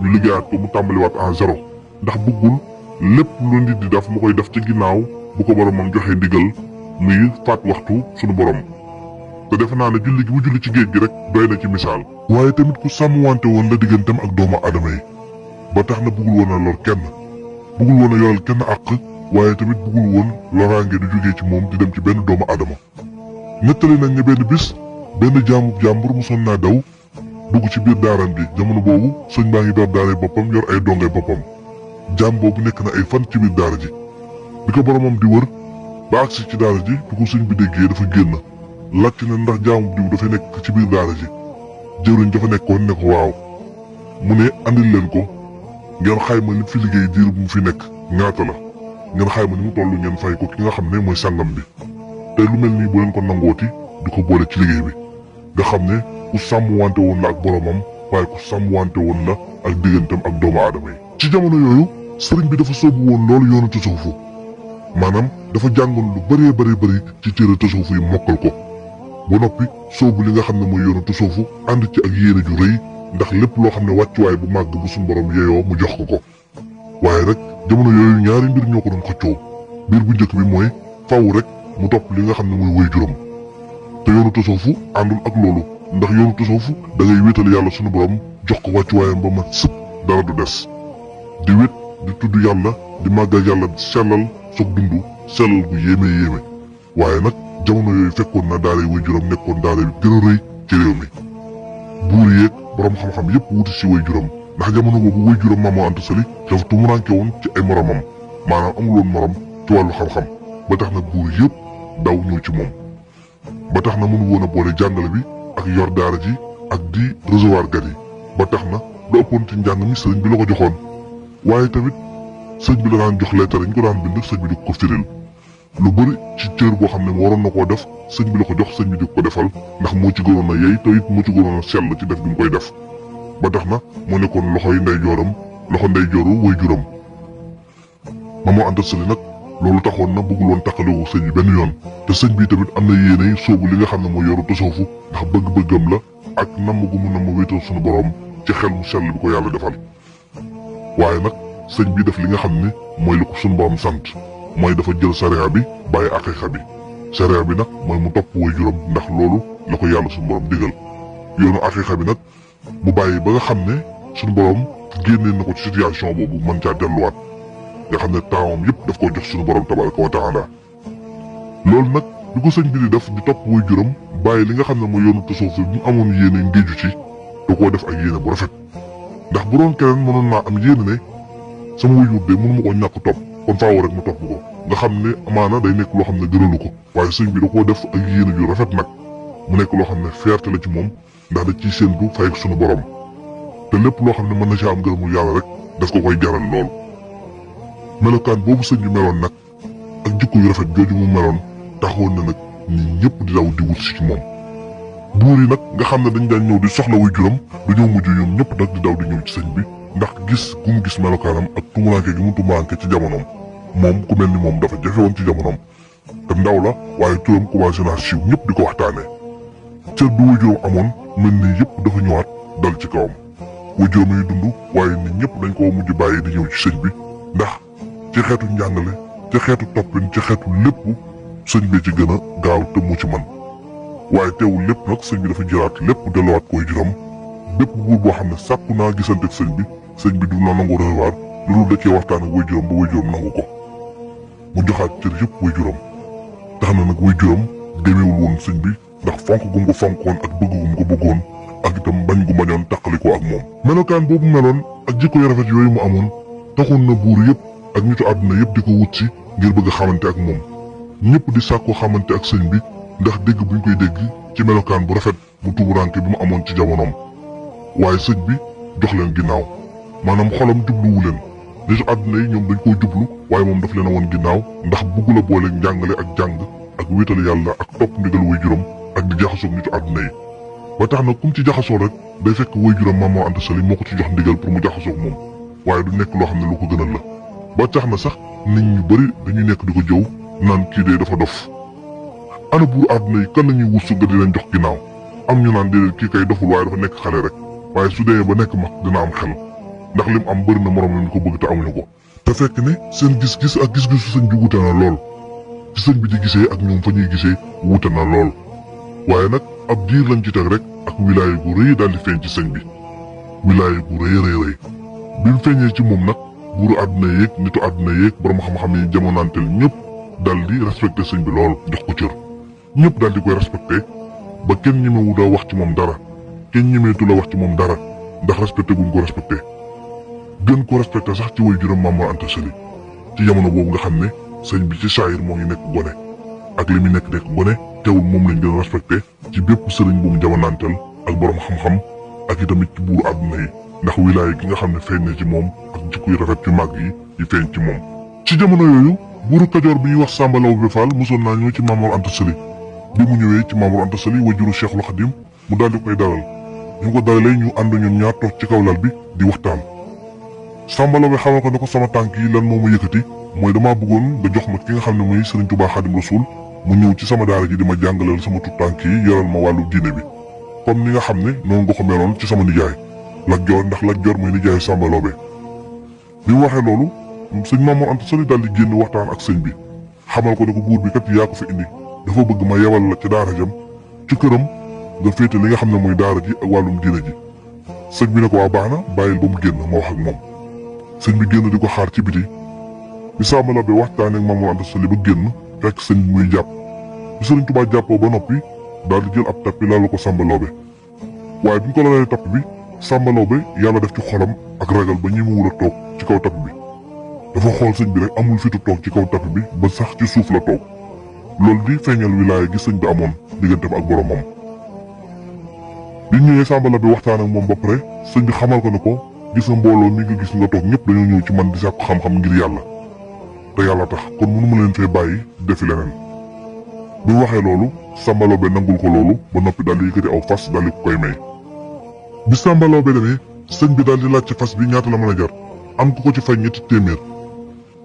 ñu liggéeyaat ko mu tàmbaliwaat en zéro ndax bëggul lépp lu nit di def mu koy def ci ginnaaw bu ko boromam joxee ndigal muy faat waxtu sunu borom. te defe naa ne julli gi mu julli ci géej gi rek doy na ci misaal. waaye tamit ku sàmm wante woon la digganteem ak doomu aadama yi ba tax na bëggul woon a lor kenn bëggul woon a yoral kenn àq waaye tamit bëggul woon loraange di jógee ci moom di dem ci benn doomu aadama. nettali nañ ne benn bis benn jàmbur mosoon naa daw dugg ci biir daaram bi jamono boobu sëñ baa ngi door daaray boppam yor ay dongay boppam. jaam boobu nekk na ay fan ci biir daara ji bi ko boromam di wër ba agsi ci daara ji bi ko sëñ bi déggee dafa génn laajte na ndax jaamu diw dafay nekk ci biir daara ji jëwriñ dafa nekkoon ne ko waaw mu ne andil leen ko ngeen xayma li fi liggéey diir bu mu fi nekk ñaata la ngeen xayma ni mu toll ngeen fay ko ki nga xam ne mooy sàngam bi te lu mel nii bu leen ko nangooti di ko boole ci liggéey bi nga xam ne ku sàmm wante woon la ak boromam waaye ku sàmm wante woon la ak digganteem ak doomu aadama yi. ci jamono yooyu sëriñ bi dafa sóobu woon loolu yoonu tasawufu maanaam dafa jàngoon lu bëree bëri ci téere tasawufu yi mokkal ko ba noppi sóobu li nga xam ne mooy yoonu tasawufu ànd ci ak yéene ju rëy ndax lépp loo xam ne wàccuwaay bu màgg bu suñu borom yeeyoo mu jox ko waaye rek jamono yooyu ñaari mbir ñoo ko doon xëccoo mbir bu njëkk bi mooy faw rek mu topp li nga xam ne mooy waajuram te yoonu tasawufu àndul ak loolu ndax yoonu tasawufu da ngay wéetal yàlla suñu borom jox ko wàccuwaayam ba mat sëpp dara du des di wét di tudd yàlla di màggal yàlla di sellal soog dund sellal bu yéeme waaye nag jamono yooyu fekkoon na daara waajuram nekkoon daara bi gën a rëy ci réew mi buur yeeg borom xam-xam yépp wuti si waajuram ndax jamono boobu waajuram Maam Mor Anta Sali dafa tumuranke woon ci ay moromam maanaam amul woon morom ci wàllu xam-xam ba tax na buur yépp daw ñëw ci moom ba tax na mënu woon a boole jàngale bi ak yor daara ji ak di recevoir gan yi ba tax na lu ëppoon ci njàng mi sëriñ bi la ko joxoon waaye tamit sëñ bi la daan jox lettre ñu ko daan bind sëñ bi di ko firil lu bëri ci cër boo xam ne waroon na koo def sëñ bi la ko jox sëñ bi di ko defal ndax moo ci gënoon a yey te it moo ci gënoon a sell ci def bi mu koy def ba tax na moo nekkoon loxoy ndeyjooram loxo ndeyjooru waajuram Maam Mor Anta Sali nag loolu taxoon na bëggul woon taqaliwu sëñ bi benn yoon te sëñ bi tamit am na yéene soobu li nga xam ne mooy yoru tasawufu ndax bëgg-bëggam la ak namm gu mu namm wéetal suñu borom ci xel mu sell bi ko yàlla defal waaye nag sëñ bi def li nga xam ne mooy li ko suñu borom sant mooy dafa jël sariya bi bàyyi aqiqa bi sariya bi nag mooy mu topp waajuram ndax loolu la ko yàlla suñu borom digal yoonu aqiqa bi nag mu bàyyi ba nga xam ne suñu borom génnee na ko ci situation boobu mën caa delluwaat nga xam ne taawam yépp daf koo jox suñu borom tabaraka wa taala loolu nag bi ko sëñ bi di def di topp waajuram bàyyi li nga xam ne mooy yoonu tasawuf bi mu amoon yéene ngéeju ci da koo def ak yéene bu rafet ndax bu doon keneen mënoon naa am yéene ne sama waajur de mënu ma ko ñàkk topp kon faaw rek mu topp ko nga xam ne amaana day nekk loo xam ne gënalu ko waaye sëñ bi da koo def ak yéene ju rafet nag mu nekk loo xam ne fierté la ci moom ndax da ciy séentu fay suñu borom te lépp loo xam ne mën na ci am ngërëmul yàlla rek daf ko koy jaral lool. melokaan boobu sëñ bi meloon nag ak jikko yu rafet jooju mu meloon taxoon na nag ñi ñëpp di daw di wut si ci moom buur yi nag nga xam ne dañ daan ñëw di soxla waajuram dañoo mujj ñoom ñëpp nag di daw di ñëw ci sëñ bi ndax gis gu mu gis melokaanam ak tumuranke gi mu tumuranke ci jamonoom moom ku mel ni moom dafa jafe woon ci jamonoom te ndaw la waaye turam commencé naa siiw ñëpp di ko waxtaanee cër bi waajuram amoon mel ni yëpp dafa ñëwaat dal ci kawam waajuram yi dund waaye nit ñëpp dañ koo mujj bàyyi di ñëw ci sëñ bi ndax ci xeetu njàngale ci xeetu toppin ci xeetu lépp sëñ bi ci gën a gaaw te mu ci man waaye teewul lépp nag sëñ bi dafa jëlaat lépp delluwaat koy juram bépp buur boo xam ne sàkku naa gisante ak sëñ bi du na nangu recevoir loolu da cee waxtaan ak waajuram ba waajuram nangu ko mu joxaat cër yëpp waajuram tax na nag waajuram demeewul woon sëñ bi ndax fonk gu mu ko fonkoon ak bëgg gu mu ko bëggoon ak itam bañ gu bañoon taqalikoo ak moom melokaan boobu meloon ak jikko yu rafet yooyu mu amoon taxoon na buur yëpp ak nitu àdduna yëpp di ko wut si ngir bëgg a xamante ak moom ñëpp di sàkkoo xamante ak sëñ bi ndax dégg buñ koy dégg ci melokaan bu rafet bu tuburanke bi mu amoon ci jamonoom waaye sëñ bi jox leen ginnaaw maanaam xolam jubluwu leen nitu àdduna yi ñoom dañ koo jublu waaye moom daf leen a woon ginnaaw ndax bugg la boole njàngale ak jàng ak wéetal yàlla ak topp ndigal waajuram ak di jaxasoog nitu àdduna yi ba tax na kum ci jaxasoo rek day fekk waajuram Maam Mor Anta Sali moo ko ci jox ndigal pour mu jaxasoog moom waaye du nekk loo xam ne lu ko gënal la ba tax na sax nit ñu bari dañuy nekk di ko jëw naan kii dee dafa dof ana buur àdduna yi kan lañuy wut su nga di leen jox ginnaaw am ñu naan déedéet kii kay doful waaye dafa nekk xale rek waaye su dee ba nekk mag dina am xel ndax lim am bëri na morom ñu ko bëgg te amuñu ko. te fekk ne seen gis-gis ak gis-gisu sëñ bi wuute na lool ci sëñ bi di gisee ak ñoom fa ñuy gisee wuute na lool waaye nag ab diir lañ ci teg rek ak wilaaya gu rëy daal di feeñ ci sëñ bi wilaaya gu rëy bi mu feeñee ci moom nag buuru àdduna yeeg nitu àdduna yeeg borom xam-xam yi jamonanteel ñëpp dal di respecté sëñ bi lool jox ko cër ñëpp daal di koy respecté ba kenn ñemewu da wax ci moom dara kenn ñemeetu la wax ci moom dara ndax respecté guñ ko respecté gën ko respecté sax ci way juróom Maam Mor Anta Sali ci jamono boobu nga xam ne sëñ bi ci saayir moo ngi nekk gone ak li mu nekk gone teewul moom lañ gën a respecté ci bépp sëriñ bu mu jamonanteel ak borom xam-xam ak itamit ci buuru àdduna yi ndax wilaaya gi nga xam ne feeñ na ci moom ak jikko yu rafet yu màgg yi feeñ ci moom. ci jamono yooyu buuru Kajoor bi ñuy wax Samba Laobé Fall mosoon naa ñëw ci Maam Mor Anta Sali bi mu ñëwee ci Maam Mor Anta Sali wajuru Cheikhul Khadim mu daal di koy dalal ñu ko dalalee ñu ànd ñoom ñaar toog ci kaw lal bi di waxtaan. Samba Laobé xamal ko ne ko sama tànk yi lan moo ma yëkkati mooy damaa bëggoon nga jox ma ki nga xam ne mooy Sëriñ Tuubaa Xadim Rasuul mu ñëw ci sama daara ji di ma jàngaleel sama tut tànk yi yoral ma wàllu diine bi comme ni nga xam ne noonu nga ko meloon ci sama nijaay Lat Joor ndax Lat Joor mooy nijaayu Samba Laobé. bi mu waxee loolu sëñ Maam Mor Anta Sali daal di génn waxtaan ak sëñ bi xamal ko ne ko buur bi kat yaa ko fi indi dafa bëgg ma yebal la ci daara jam ci këram nga féete li nga xam ne mooy daara ji ak wàllum diine ji. sëñ bi ne ko waa baax na bàyyil ba mu génn ma wax ak moom sëñ bi génn di ko xaar ci biti bi Samba Laobé waxtaanee ak Maam Mor Anta Sali ba génn fekk sëñ bi muy jàpp bi Sëriñ Tuubaa jàppoo ba noppi daal di jël ab tappi laalu ko Samba Laobé waaye bi ñu ko laalee tapp bi Samba Laobé yàlla def ci xolam ak ragal ba ñi mu wul a toog ci kaw tapp bi dafa xool sëñ bi rek amul fitu toog ci kaw tapp bi ba sax ci suuf la toog loolu di feeñal wilaaya gi sëñ bi amoon digganteem ak boromam. bi ñëwee Samba Laobé waxtaan ak moom ba pare sëñ bi xamal ko ne ko gis nga mbooloo mi nga gis nga toog ñëpp dañoo ñëw ci man di sàkku xam-xam ngir yàlla te yàlla tax kon mënu ma leen fee bàyyi defi leneen. bi waxee loolu Samba Laobé nangul ko loolu ba noppi daal di yëkkati aw fas daal di ko koy may. bi Samba Laobé demee sëñ bi daal di laaj ci fas bi ñaata la mën a jar am ku ko ci fay ñetti téeméer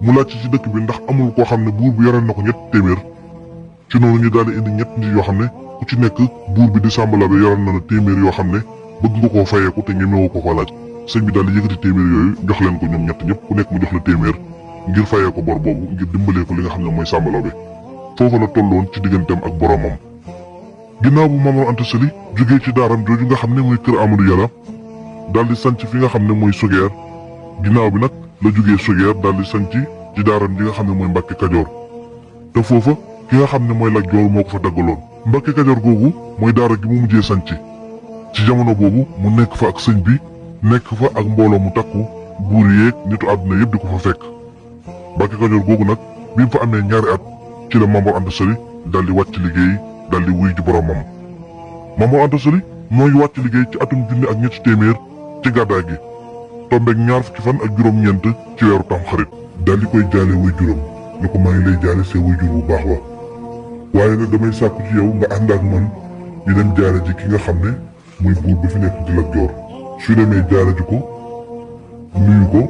mu laaj ci dëkk bi ndax amul koo xam ne buur bi yoreel na ko ñetti téeméer ci noonu ñu daal di indi ñett nit yoo xam ne ku ci nekk buur bi di Samba Laobé yoreel na la téeméer yoo xam ne bëgg nga koo fayeeku te ñemewu ko laaj sëñ bi daal di yëkkati téeméer yooyu jox leen ko ñoom ñett ñëpp ku nekk mu jox la téeméer ngir fayee ko bor boobu ngir dimbalee ko li nga xam ne mooy Samba Laobé foofu la tolloon ci digganteem ak boromam. ginnaaw bu Maam Mor Anta Sali jógee ci daaram jooju nga xam ne mooy kër Amadou Yàlla daal di sanc fi nga xam ne mooy Sogeer ginnaaw bi nag la jógee Sogeer daal di sanc ci daaram ji nga xam ne mooy Mbàkke Kajoor te foofa ki nga xam ne mooy Lat Joor moo ko fa daggaloon. Mbàkke Kajoor googu mooy daara gi mu mujjee sanc ci jamono boobu mu nekk fa ak sëñ bi nekk fa ak mbooloo mu takku buur yeeg nitu àdduna yëpp di ko fa fekk. Mbàkke Kajoor googu nag bi mu fa amee ñaari at ci la Maam Mor Anta Sali daal di wàcc liggéey daal di wuy ji boromam. Maam Mor Anta Sali moo ngi wàcc liggéey ci atum junni ak ñetti téeméer ci gàddaay gi tombeeg ñaar fukki fan ak juróom-ñeent ci weeru Tamxarit. daal di koy jaale way juróom ne ko maa ngi lay jaale see way jur bu baax wa waaye nag damay sàkku ci yow nga ànd ak man ñu dem jaale ji ki nga xam ne muy buur bi fi nekk di Lat Joor su demee jaale ji ko nuyu ko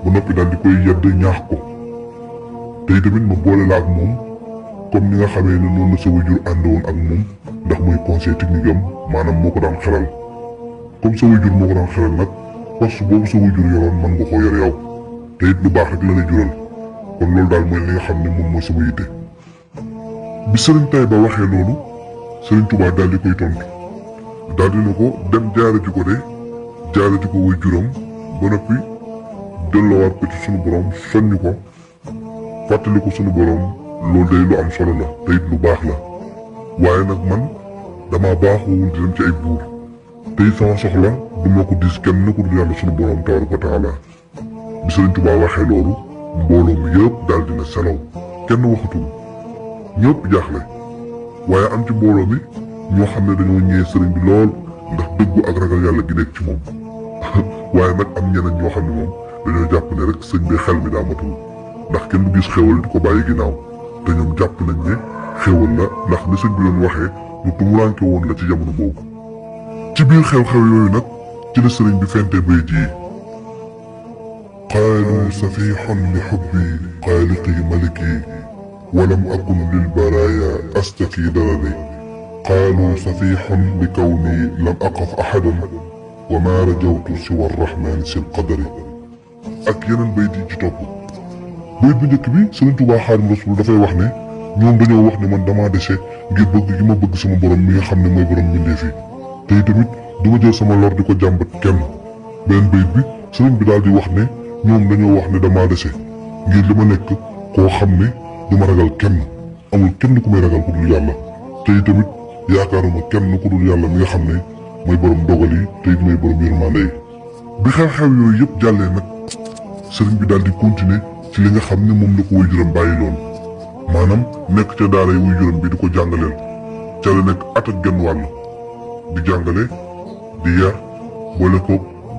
ba noppi daal di koy yedd ñaax ko te tamit ma boole la ak moom comme ni nga xamee ne noonu la sa wajur àndoon ak moom ndax mooy conseil technique am maanaam moo ko daan xelal comme sa wajur moo ko daan xelal nag poste boobu sa wajur yoroon mën nga koo yor yow te it lu baax rek la lay jural kon loolu daal mooy li nga xam ne moom mooy sama yitte. bi Sëriñ Tayba waxee loolu Sëriñ Tuubaa daal di koy tontu daal di ne ko dem jaare ji ko de jaare ji ko wajuram ba noppi delloowaat ko ci sunu borom soññ ko fàttali ko sunu borom loolu day lu am solo la te it lu baax la waaye nag man dama baaxoowul di dem ci ay buur te it sama soxla du ma ko dis kenn ku dul yàlla sunu borom tabaaraka wa taala. bi Sëriñ Tuubaa waxee loolu mbooloo mi yëpp daal dina selaw kenn waxatul ñëpp jaaxle waaye am ci mbooloo mi ñoo xam ne dañoo ñëwee sëriñ bi lool ndax dëggu ak ragal yàlla gi nekk ci moom waaye nag am ñeneen ñoo xam ne moom dañoo jàpp ne rek sëñ bi xel mi daa matul ndax kenn du gis xéwal di ko bàyyi ginnaaw te ñoom jàpp nañ ne xéwal la ndax ni sëñ bi doon waxee lu tumuranke woon la ci jamono boobu. ci biir xew-xew yooyu nag ci la sëriñ bi fente bayit yi qaalu safihun li xubbi xaaliqi maliki walam akun lil baraaya astaqi darari qaalu safihun li kawni lam aqaf ahadan wa maa rajawtu siwa rahmaani sil qadari ak yeneen bayit yi ci topp. bayit bu njëkk bi Sëriñ Tuubaa Xaadimu Rasuul dafay wax ne ñoom dañoo wax ne man damaa dese ngir bëgg gi ma bëgg sama borom mi nga xam ne mooy borom mbindeef yi te tamit du ma jël sama lor di ko jàmbat kenn. beneen bayit bi sëriñ bi daal di wax ne ñoom dañoo wax ne damaa dese ngir li ma nekk koo xam ne du ma ragal kenn amul kenn ku may ragal ku dul yàlla te tamit yaakaaruma kenn ku dul yàlla mi nga xam ne mooy borom dogal yi te it mooy borom yërmande yi. bi xew-xew yooyu yëpp jàllee nag sëriñ bi daal di continuer ci li nga xam ne moom la ko waajuram bàyyi loon maanaam nekk ca daara yi waajuram bi di ko jàngaleel ca la nekk at ak genn wàll di jàngale di yar boole ko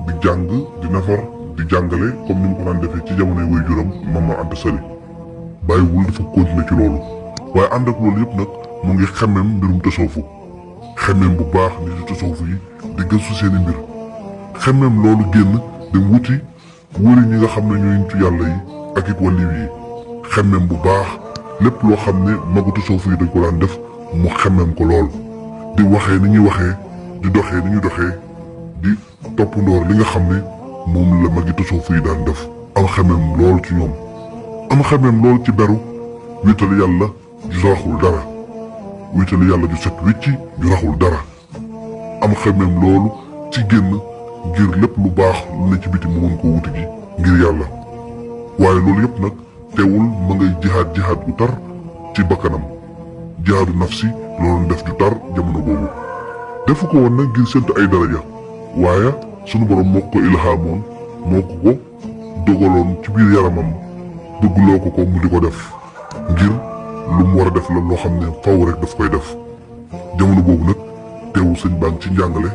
di jàng di nafar di jàngale comme ni mu ko daan defee ci jamonoy waajuram Maam Mor Anta Sali bàyyiwul dafa continuer ci loolu waaye ànd ak loolu yëpp nag mu ngi xemmem mbirum tasawufu xemmem bu baax nitu tasawufu yi di gëstu seeni mbir xemmem loolu génn dem wuti wëri ñi nga xam ne ñooy nitu yàlla yi ak it wàlliw yi xemmem bu baax lépp loo xam ne magu tasawufu yi dañ ko daan def mu xemmem ko lool di waxee ni ñuy waxee di doxee ni ñuy doxee di topp ndoor li nga xam ne moom la magi tasawufu yi daan def am xemmem lool ci ñoom am xemmem lool ci beru wéetal yàlla ju raxul dara wéetal yàlla ju set wicci ju raxul dara am xemmem loolu ci génn ngir lépp lu baax lu ne ci biti mu mën koo wuti ji ngir yàlla waaye loolu yëpp nag teewul ma ngay jihaad gu tar ci bakkanam jihaadu nafsi loolu def ju tar jamono boobu defu ko woon nag ngir séntu ay daraja waaye sunu borom moo ko ilhaamoon moo ko dogaloon ci biir yaramam bëggloo ko mu di ko def ngir lu mu war a def la loo xam ne faw rek daf koy def jamono boobu nag teewul sëñ baa ngi ci njàngale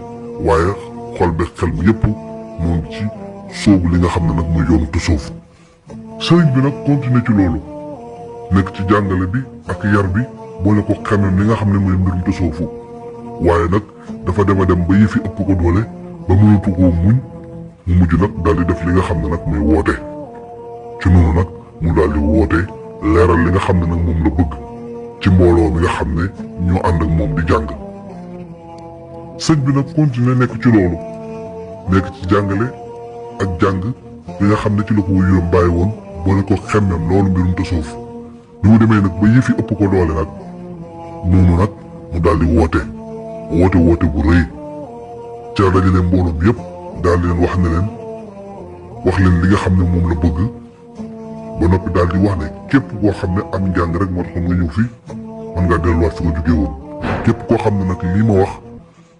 waaye xol be xel mi yëpp moo ngi ci sóobu li nga xam ne nag muy yoonu tasawuf sëriñ bi nag continuer ci loolu nekk ci jàngale bi ak yar bi boole ko xemem li nga xam ne mooy mbirum tasawufu waaye nag dafa dem a dem ba yëfi ëpp ko doole ba mënatu koo muñ mu mujj nag daal di def li nga xam ne nag muy woote ci noonu nag mu daal di woote leeral li nga xam ne nag moom la bëgg ci mbooloo mi nga xam ne ñoo ànd ak moom di jàng sëñ bi nag continuer nekk ci loolu nekk ci jàngale ak jàng li nga xam ne ci la ko waajuram bàyyi woon boole ko xemmem loolu mbirum tasawuf bi mu demee nag ba yëfi ëpp ko doole nag noonu nag mu daal di woote bu rëy ca dajale mbooloom yëpp daal di leen wax leen li nga xam ne moom la bëgg ba noppi daal di wax ne képp koo xam ne am njàng rek moo taxoon nga ñëw fii mën ngaa delluwaat fi nga jógee woon képp koo xam ne nag lii ma wax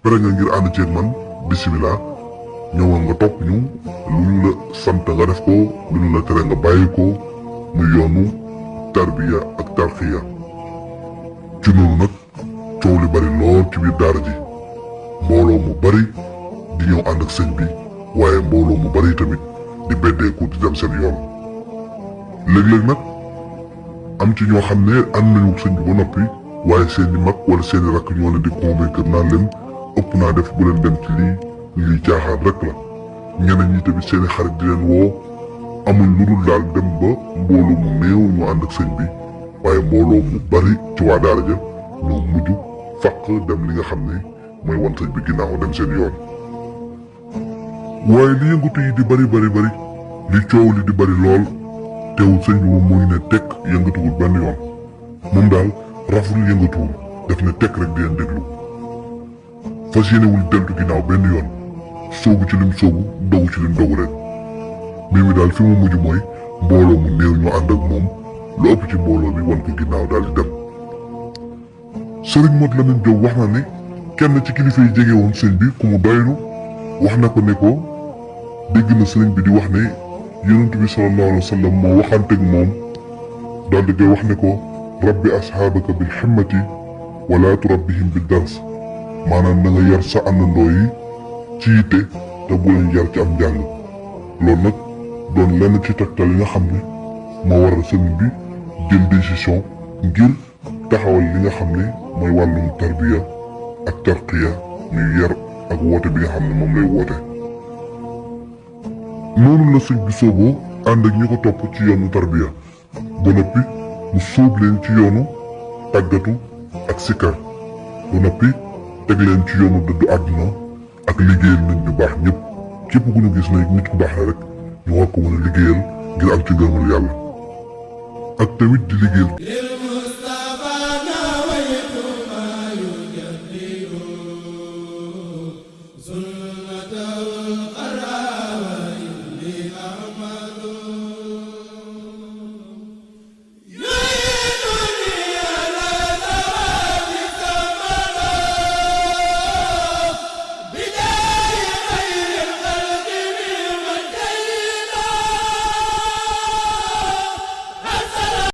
pare nga ngir ànd ceeg man bisimilah ñëwal nga topp ñu lu ñu la sant nga def ko lu ñu la tere nga bàyyi ko muy yoonu tarbiya ak tarxiya ci noonu nag coow li bari lool ci biir daara ji mbooloo mu bari di ñëw ànd ak sëñ bi waaye mbooloo mu bari tamit di beddeeku di dem seen yoon léeg-léeg nag am ci ñoo xam ne ànd nañu sëñ bi ba noppi waaye seeni mag wala seeni rakk ñoo leen di convaincre naan leen ëpp naa def bu leen dem ci lii caaxaan rek la ñeneen ñi tamit seeni xarit di leen woo amul lu dul daal dem ba mbooloo mu néew ñu ànd ak sëñ bi waaye mbooloo mu bari ci waa daara ja ñoo mujj fàq dem li nga xam ne mooy wan sëñ bi ginnaaw dem seen yoon waaye li yëngatu yi di bari li coow li di bari lool teewul sëñ bi moom mooy ne tekk yëngatuwul benn yoon moom daal raful yëngatuwul def ne tekk rek di leen déglu fas yéenewul deltu ginnaaw benn yoon soobu ci lim soobu dogu ci lim dogu rek mbir mi daal fi mu mujj mooy mbooloo mu néew ñu ànd ak moom lu ëpp ci mbooloo bi wan ko ginnaaw daal di dem sëriñ Modou Lamine Diop wax na ne kenn ci kilifa yi jege woon sëñ bi ku mu doylu wax na ko ne ko dégg na sëriñ bi di wax ne yonent bi sallallahu alayhi wa sallam moo waxanteeg moom daal di koy wax ne ko rabbi asxaabaka bil himmati wala turabbihim bi dars maanaam na nga yar sa àndandoo yi ci yitte te bu leen yar ci am njàng loolu nag doon lenn ci tegtal yi nga xam ne moo waral sëriñ bi jël décision ngir taxawal li nga xam ne mooy wàllum tarbiya ak tarqiya muy yar ak woote bi nga xam ne moom lay woote noonu la sëñ bi sooboo ànd ak ñi ko topp ci yoonu tarbiya ba noppi mu sóob leen ci yoonu tàggatu ak sikkar ba noppi teg leen ci yoonu dëddu àdduna ak liggéeyal nit ñu baax ñëpp képp ku ñu gis ne nit ku baax la rek ñu war ko mën a liggéeyal ngir am ci ngërëmal yàlla ak tamit di liggéeyal